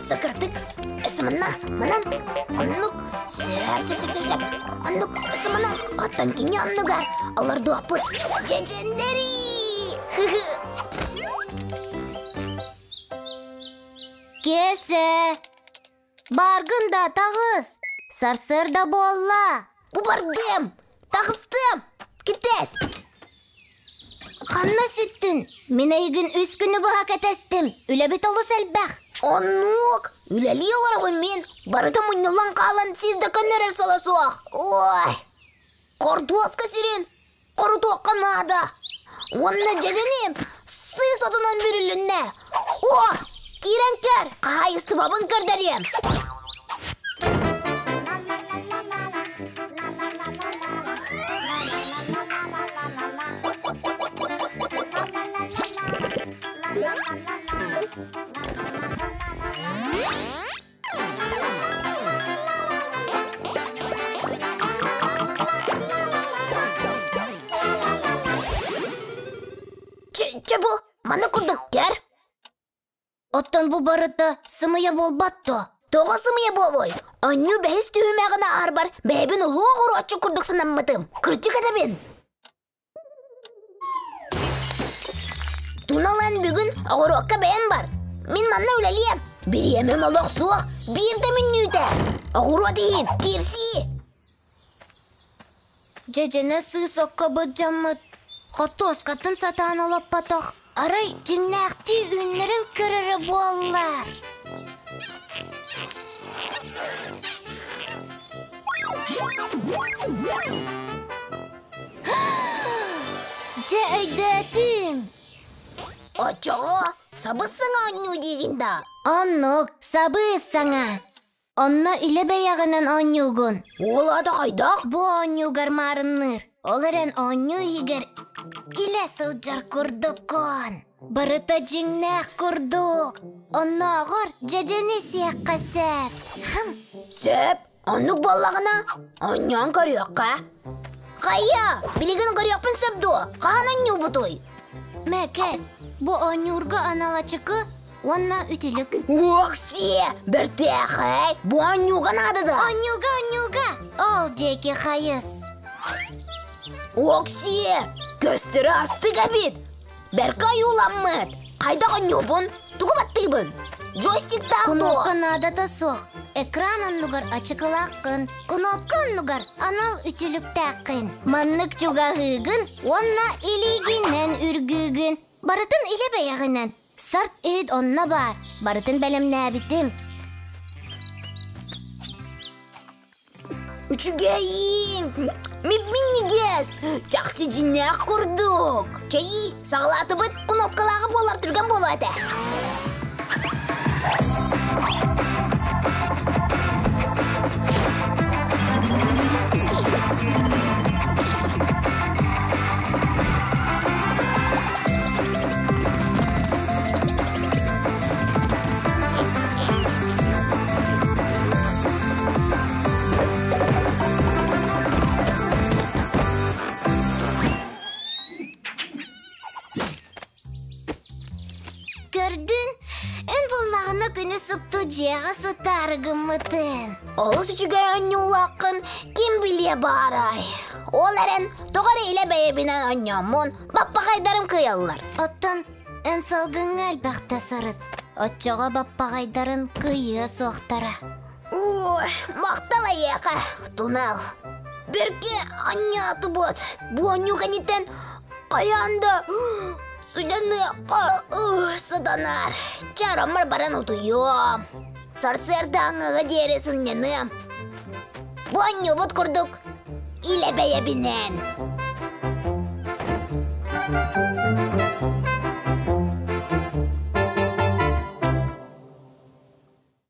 Өссө кырдык, өссө манна, манан, оннук, сөп, сөп, сөп, сөп, сөп, оннук, өссө манан, оттон кини оннугар олордуохпут дьэдьэннэри! Киэсэ! Баргын да таҕыс! Сарсыарда буолла! Бу бардым! Таҕыстым! Китэс! Ханна сүттүн? Мин эйигин үс күнү быһа кэтэстим. Үлэбит олус элбэх. Оннук! Үлэлии олоробун мин. Барыта мунньуллан хаалан сир да көннөрөр соло суох. Ой! Хортуоска сирин хорутуохха наада. Уонна дьэдьэним сыыс отунан бүрүлүннэ. О! Киирэн көр, хаһаайыстыбабын көрдөрүөм. Чэ, бу маны курдук кэр. Оттон бу барыта сымыйа буолбат дуо? Тоҕо сымыйа буолуой? Онньуу бэһис түһүмэҕин аарбар бэйэбин улуу оҕуруотчу курдук санаммытым. Кырдьык этэбин. Туналан бүгүн оҕуруокка бэйэн бар. Мин манна үлэлиэм. Бириэмэм олох суох, биир да мүннүүтэ. Оҕуруот иһин, киирсии. Дьэдьэнэ сыыс окко былдьаммыт, хотуоскатын сатаан олоппотох, арай дьиҥнээхтии үүннэрин көрөрө буоллар. Дьэ өйдөөтүм. Оччоҕо сабыс-саҥа оонньуу диигин да? Оннук, сабыс-саҥа. Онно илэ бэйэҕинэн оонньуугун. Ол аата хайдах? Бу оонньуугар маарынныыр. Ол эрэн оонньуу иһигэр илэ сылдьар курдуккун. Барыта дьиҥнээх курдук. Оннооҕор дьэдьэни сиэххэ сөп. Хм. Сөп. Оннук буоллаҕына, оонньоон көрүөххэ. Хайа, билигин көрүөхпүн сөп дуо? Хаһан оонньуубутуй? Мэкэ, бу оонньуурга анал ачыкы уонна үтүлүк. Уоксие, бэртээхэй! Бу оонньууга наада да? Оонньууга, оонньууга! Ол диэки хайыс. Уоксие, көстөрө астык эбит! Бэркэ ойууламмыт! Хайдах оонньуубун? Тугу баттыыбын? Джойстиктаах дуо? Кнопка наадата суох. Экран оннугар ачыкылааххын, кнопка оннугар анал үтүлүктээххин. Маннык чугаһыыгын уонна илиигинэн үргүүгүн. Барытын илэ бэйэҕинэн. Сарт иһит онно баар. Барытын бэлэмнээбитим. Үчүгэйин! Мип-минньигэс! Чахчы дьиннээх курдук! Чэйи, саҕалаатыбыт, кнопкалааҕы буолар түргэн буолуо этэ. Көрдүн, эн буллаҕына күнү супту дьиэҕэ сытаары гыммытын. Олус үчүгэй оонньуулааххын ким билиэ баарай. Ол эрэн, тоҕо эрэ илэ бэйэбинэн оонньооммун, баппаҕайдарым кыайаллар. Оттон эн салгыҥҥа элбэхтэ сырыт. Оччоҕо баппаҕайдарын кыйыа суохтара. Ой, махтал эйиэхэ, тунал. Бэркэ анньаатыбыт. Бу оонньуу кэнниттэн хайаан да сыдьаныахха сытанар. Чараммар баран утуйуом. Сарсыардааҥҥыга диэри сынньаныам. Бу оонньуубут курдук илэ бэйэбинэн.